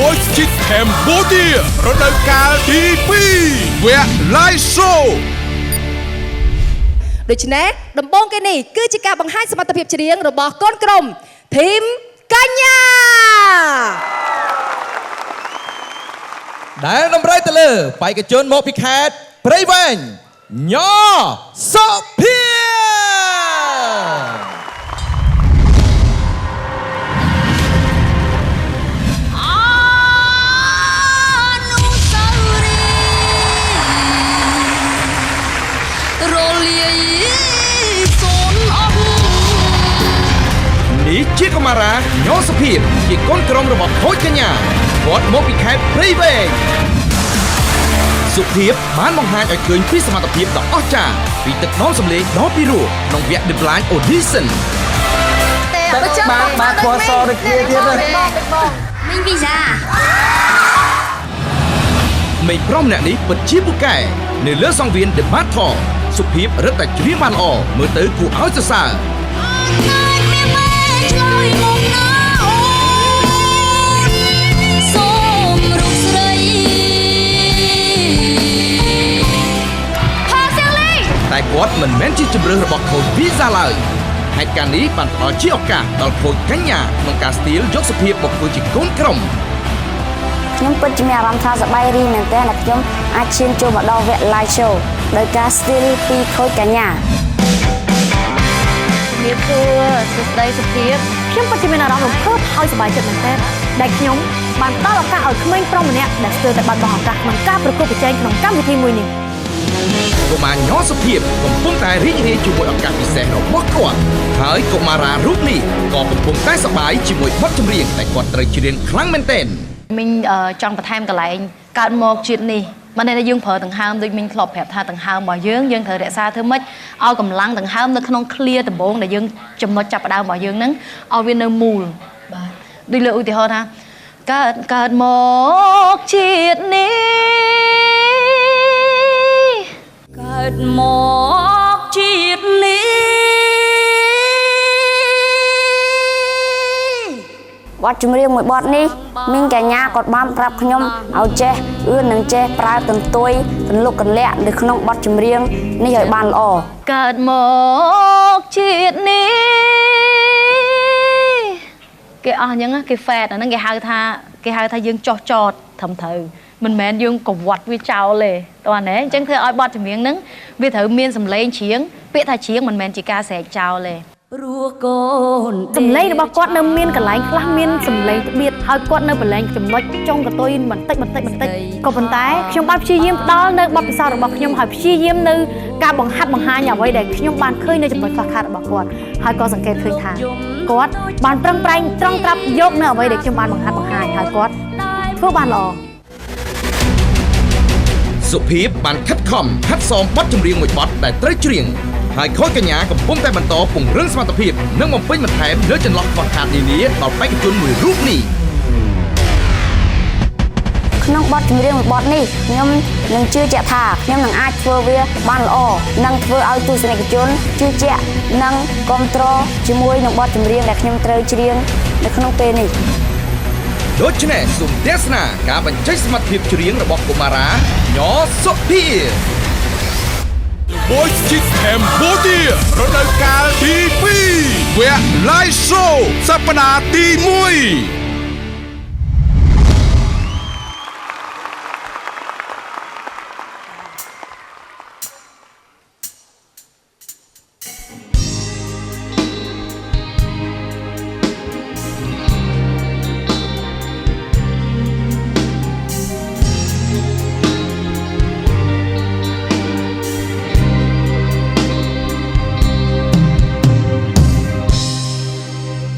Voice Kids Cambodia រដូវកាលទី2វគ្គ Live Show។ ដូច្នេះដំបូងគេនេះគឺជាការបង្ហាញសមត្ថភាពច្រៀងរបស់កូនក្រុម team កញ្ញា ដែលតម្រូវទៅលើបេក្ខជនមកពីខេត្តព្រៃវែងញសុភា អនុស្សាវរីយ៍រលាយសូនអស់ នេះជាកុមារាញសុភាពជាកូនក្រុមរបស់ខូចកញ្ញាគាត់មកពីខេត្តព្រៃវែងសុភាពបានបង្ហាញឲ្យឃើញពីសមត្ថភាពដ៏អស្ចារ្យពីទឹកដមសម្លេងដ៏ពីរោះក្នុងវគ្គ The Blind Audition។ បាទបាទពណ៌សដូចគ្នាទៀតណា មីងវីសា មេប្រុសម្នាក់នេះពិតជាពូកែនៅលើសង្វៀន The Battle សុភាពរឹតតែច្រៀងបានល្អមើលទៅគួរឲ្យសរសើរ ណាយមានម៉ែឆ្លើយមកណាអូនសូមរូបស្រីផាសៀងលី តែគាត់មិនមែនជាជំរឿសរបស់ខូចវីសាឡើយហេតុការណ៍នេះបានផ្ដល់ជាឱកាសដល់ខូចកញ្ញាក្នុងការស្ទាលយកសុភាពមកធ្វើជាកូនក្រុម ខ្ញុំពិតជាមានអារម្មណ៍ថាសប្បាយរីកមែនទែនដែលខ្ញុំអាចឈានចូលមកដល់វគ្គ live show ដោយការ steal ពីខូចកញ្ញា ជំរាបសួរសួស្តីសុភាពខ្ញុំពិតជាមានអារម្មណ៍រំភើបហើយសប្បាយចិត្តមែនទែនដែលខ្ញុំបានផ្ដល់ឱកាសឲ្យក្មេងប្រុសម្នាក់ដែលស្ទើរតែបាត់បង់ឱកាសក្នុងការប្រកួតប្រជែងក្នុងកម្មវិធីមួយនេះ កុមារញសុភាពកំពុងតែរីករាយជាមួយឱកាសពិសេសរបស់គាត់ហើយកុមារារូបនេះក៏កំពុងតែសប្បាយជាមួយបទចម្រៀងដែលគាត់ត្រូវច្រៀងខ្លាំងមែនទែន មីងចង់បន្ថែមកន្លែងកើតមកជាតិនេះមិនន័យថាយើងប្រើដង្ហើមដូចមីងធ្លាប់ប្រាប់ថាដង្ហើមរបស់យើងយើងត្រូវរក្សាធ្វើម៉េចឲ្យកម្លាំងដង្ហើមនៅក្នុង clear ដំបូងដែលយើងចំណុចចាប់ផ្ដើមរបស់យើងហ្នឹងឲ្យវានៅមូលបាទដូចលើឧទាហរណ៍ថាកើតកើតមកជាតិនេះ កើតមកជាតិនេះ បទចម្រៀងមួយបទនេះមីងកញ្ញាគាត់បានប្រាប់ខ្ញុំឲ្យចេះអឿននិងចេះប្រើកន្ទុយកន្លុកកន្លាក់នៅក្នុងបទចម្រៀងនេះឲ្យបានល្អ កើតមកជាតិនេះគេអស់អញ្ចឹងណាគេហ្វេតអាហ្នឹងគេហៅថាគេហៅថាយើងចោះចតត្រឹមត្រូវមិនមែនយើងកវត្តវាចោលទេតោះណែអញ្ចឹងធ្វើឲ្យបទចម្រៀងហ្នឹងវាត្រូវមានសម្លេងច្រៀងពាក្យថាច្រៀងមិនមែនជាការស្រែកចោលទេ ព្រោះកូន សម្លេងរបស់គាត់នៅមានកន្លែងខ្លះមានសម្លេងត្បៀតហើយគាត់នៅប្រឡែងចំណុចចុងកតុយបន្តិចបន្តិចបន្តិចក៏ប៉ុន្តែខ្ញុំបានព្យាយាមផ្ដល់នៅបទពិសោធន៍របស់ខ្ញុំហើយព្យាយាមនៅការបង្ហាត់បង្ហាញអ្វីដែលខ្ញុំបានឃើញនៅចំណុចខ្វះខាតរបស់គាត់ហើយក៏សង្កេតឃើញថាគាត់បានប្រឹងប្រែងត្រង់ត្រាប់យកនៅអ្វីដែលខ្ញុំបានបង្ហាត់បង្ហាញហើយគាត់ធ្វើបានល្អ សុភាពបានខិតខំហាត់សមបទចម្រៀងមួយបទដែលត្រូវច្រៀងហើយខូចកញ្ញាកំពុងតែបន្តពង្រឹងសមត្ថភាពនិងបំពេញបន្ថែមលើចន្លោះខ្វះខាតនានាដល់បេក្ខជនមួយរូបនេះ ក្នុងបទចម្រៀងមួយបទនេះខ្ញុំនឹងជឿជាក់ថាខ្ញុំនឹងអាចធ្វើវាបានល្អនិងធ្វើឲ្យទស្សនិកជនជឿជាក់និងគាំទ្រជាមួយនឹងបទចម្រៀងដែលខ្ញុំត្រូវច្រៀងនៅក្នុងពេលនេះ ដូច្នេះសូមទស្សនាការបញ្ចេញសមត្ថភាពច្រៀងរបស់កុមារាញសុភា Voice Kids Cambodia រដូវកាលទី2វគ្គ Live Show សប្តាហ៍ទី1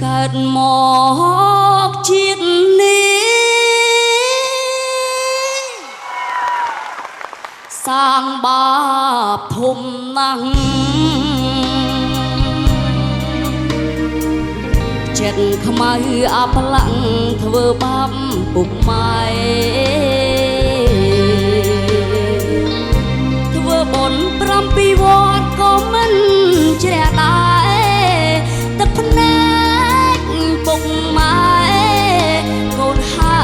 កើតមកជាតិនេះសាងបាបធំណាស់ចិត្តខ្មៅអាប្លង់ធ្វើបាបពុកម៉ែធ្វើបុណ្យ7វត្តក៏មិនជ្រះដែរទឹកភ្នែកពុកម៉ែកូនហើ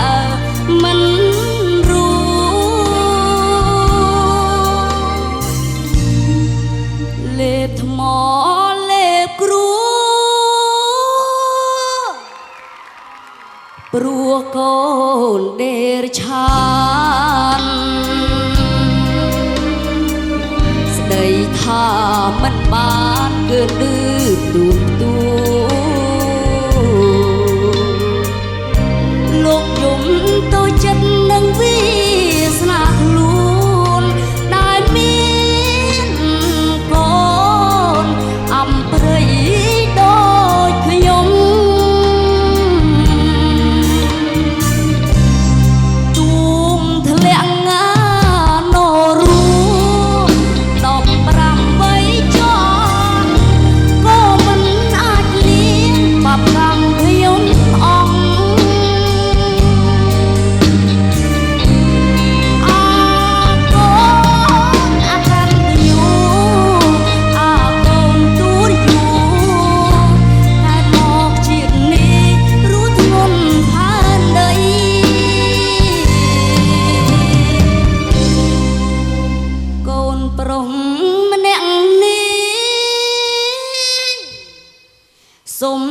កូនដេរឆានស្ដីថាមិនបានគឺឌឺទូនទូលោកយំទៅចិត្តនឹងវាសនាខ្លួនដែលមានកូនអំព្រៃដូចខ្ញុំទួងធ្លាក់ងានរូ15វ័យចនក៏មិនអាចលៀងបាបកម្មខ្ញុំអងអាកូនអកតញ្ញូអាកូនទូរយូតែមកជាតិនេះรู้ធ្ងន់ផែនដីកូនប្រុសម្នាក់នេះសុំ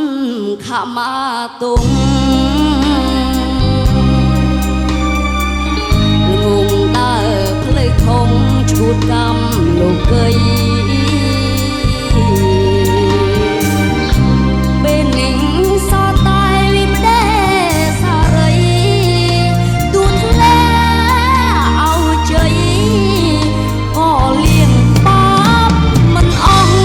ខមាទុំល្ងងដើរផ្លូវខំឈួតកម្មលោកីពេលនេះសតែវិម្ដេសារីទូធ្លាឲ្យជ័យក៏លៀងបាបមិនអស់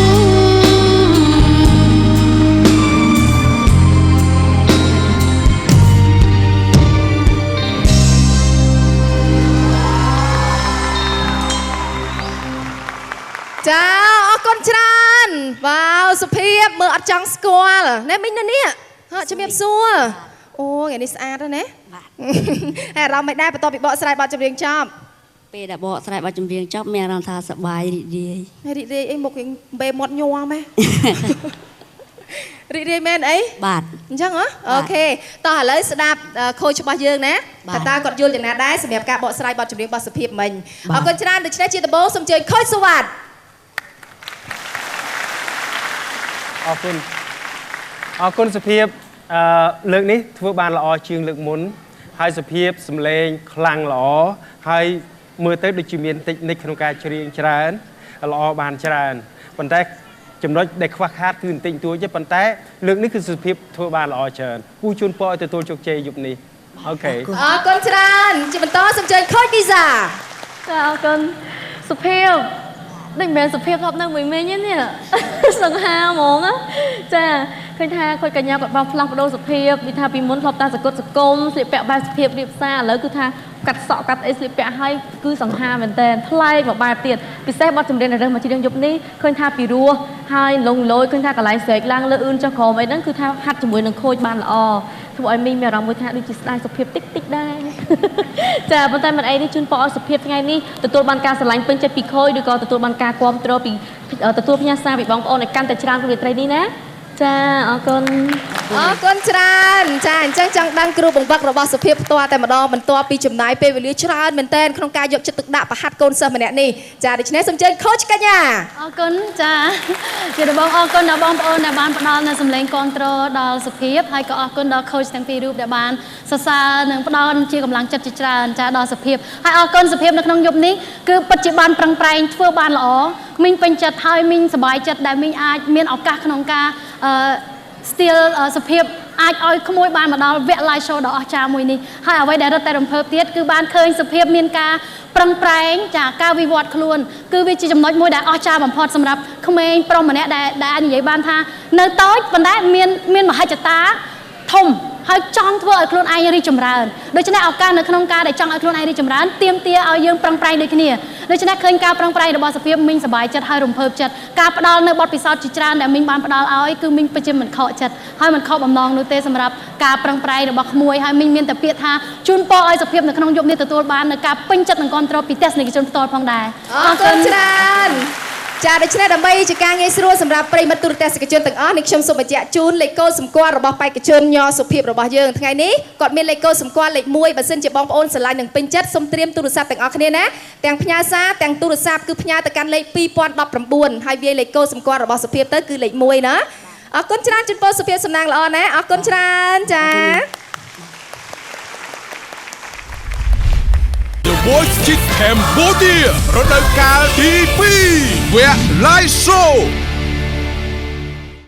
ចាអរគុណច្រើនវ៉ាវសុភាពមើលអត់ចង់ស្គាល់ណែមិញនៅនេះហ่ะជំរាបសួរអូថ្ងៃនេះស្អាតណាស់ណា បាទ ហើយអារម្មណ៍មិនដែរបន្ទាប់ពីបកស្រាយបទចម្រៀងចប់ ពេលដែលបកស្រាយបទចម្រៀងចប់មានអារម្មណ៍ថាសប្បាយរីករាយ ហើយរីករាយអីមុខរៀងបេមាត់ញ័រម៉េះ រីករាយមែនអី បាទ អញ្ចឹងហ៎អូខេតោះឥឡូវស្ដាប់ខូចរបស់យើងណា បាទ តើតើគាត់យល់យ៉ាងណាដែរសម្រាប់ការបកស្រាយបទចម្រៀងរបស់សុភាពមិញ បាទ អរគុណច្រើនដូច្នេះជាដំបូងសូមអញ្ជើញខូចសុវត្ថិ អរគុណអរគុណសុភាពអឺលើកនេះធ្វើបានល្អជាងលើកមុនហើយសុភាពសម្លេងខ្លាំងល្អហើយមើលទៅដូចជាមានតិចនិចក្នុងការច្រៀងច្រើនល្អបានច្រើនប៉ុន្តែចំណុចដែលខ្វះខាតគឺបន្តិចបន្តួចទេប៉ុន្តែលើកនេះគឺសុភាពធ្វើបានល្អច្រើនគូជូនពរឲ្យទទួលជោគជ័យយប់នេះអូខេ អរគុណច្រើនជាបន្តសូមអញ្ជើញខូចវីសា ចាអរគុណសុភាពដូចមិនមែនសុភាពធ្លាប់នៅមួយមីងទេនេះសង្ហាហ្មងណាចាឃើញថាខូចកញ្ញាគាត់បានផ្លាស់ប្ដូរសុភាពដូចថាពីមុនធ្លាប់តែសកត់សកុំស្លៀកពាក់បែបសុភាពរៀបសារឥឡូវគឺថាកាត់សក់កាត់អីស្លៀកពាក់ឲ្យគឺសង្ហាមែនតើថ្លែងមួយបែបទៀតពិសេសបទចម្រៀងដែលរើសមកច្រៀងយប់នេះឃើញថាពីរោះហើយលងលយឃើញថាកន្លែងស្រែកឡើងលើអឿនចុះក្រោមអីហ្នឹងគឺថាហាត់ជាមួយនឹងខូចបានល្អធ្វើឲ្យមីងមានអារម្មណ៍មួយថាដូចជាស្ដាយសុភាពតិចតិចដែរចាប៉ុន្តែមិនអីនេះជូនពរឲ្យសុភាពថ្ងៃនេះទទួលបានការស្រឡាញ់ពេញចិត្តពីខូចឬក៏ទទួលបានការគាំទ្រពីទទួលផ្ញើសារពីបងប្អូនឲ្យកាន់តែច្រើនក្នុងរាត្រីនេះណាចាអរគុណ អរគុណច្រើនចាអញ្ចឹងចង់ដឹងគ្រូបង្វឹករបស់សុភាពផ្ទាល់តែម្ដងបន្ទាប់ពីចំណាយពេលវេលាច្រើនមែនទែនក្នុងការយកចិត្តទុកដាក់ប្រហាត់កូនសិស្សម្នាក់នេះចាដូច្នេះសូមអញ្ជើញខូចកញ្ញា អរគុណចាជាដំបូងអរគុណដល់បងប្អូនដែលបានផ្ដល់នូវសម្លេងគាំទ្រដល់សុភាពហើយក៏អរគុណដល់ខូចទាំងពីររូបដែលបានសរសើរនិងផ្ដល់ជាកម្លាំងចិត្តជាច្រើនចាដល់សុភាពហើយអរគុណសុភាពនៅក្នុងយប់នេះគឺពិតជាបានប្រឹងប្រែងធ្វើបានល្អមីងពេញចិត្តហើយមីងសប្បាយចិត្តដែលមីងអាចមានឱកាសក្នុងការស្ទាលសុភាពអាចឲ្យក្មួយបានមកដល់វគ្គ live show ដ៏អស្ចារ្យមួយនេះហើយអ្វីដែលរឹតតែរំភើបទៀតគឺបានឃើញសុភាពមានការប្រឹងប្រែងចាការវិវត្តខ្លួនគឺវាជាចំណុចមួយដែលអស្ចារ្យបំផុតសម្រាប់ក្មេងប្រុសម្នាក់ដែលអាចនិយាយបានថានៅតូចប៉ុន្តែមានមហិច្ឆតាធំហើយចង់ធ្វើឲ្យខ្លួនឯងរីកចម្រើនដូច្នេះឱកាសនៅក្នុងការដែលចង់ឲ្យខ្លួនឯងរីកចម្រើនទាមទារឲ្យយើងប្រឹងប្រែងដូចគ្នាដូច្នេះឃើញការប្រឹងប្រែងរបស់សុភាពមីងសប្បាយចិត្តហើយរំភើបចិត្តការផ្ដល់នៅបទពិសោធន៍ជាច្រើនដែលមីងបានផ្ដល់ឲ្យគឺមីងពិតជាមិនខកចិត្តហើយមិនខកបំណងនោះទេសម្រាប់ការប្រឹងប្រែងរបស់ក្មួយហើយមីងមានតែពាក្យថាជូនពរឲ្យសុភាពនៅក្នុងយប់នេះទទួលបាននៅការពេញចិត្តនិងគាំទ្រពីទស្សនិកជនផ្ទាល់ផងដែរ អរគុណច្រើនចាដូច្នេះដើម្បីជាការងាយស្រួលសម្រាប់ប្រិយមិត្តទូរទស្សនិកជនទាំងអស់នេះខ្ញុំសូមបញ្ជាក់ជូនលេខកូដសម្គាល់របស់បេក្ខជនញសុភាពរបស់យើងថ្ងៃនេះគាត់មានលេខកូដសម្គាល់លេខ1បើសិនជាបងប្អូនស្រឡាញ់និងពេញចិត្តសូមត្រៀមទូរស័ព្ទទាំងអស់គ្នាណាទាំងផ្ញើសារទាំងទូរស័ព្ទគឺផ្ញើទៅកាន់លេខ2019ហើយវាយលេខកូដសម្គាល់របស់សុភាពទៅគឺលេខ1ណាអរគុណច្រើនជូនពរសុភាពសំណាងល្អណាអរគុណច្រើនចា Voice Kids Cambodia រដូវកាលទី2វគ្គ Live Show។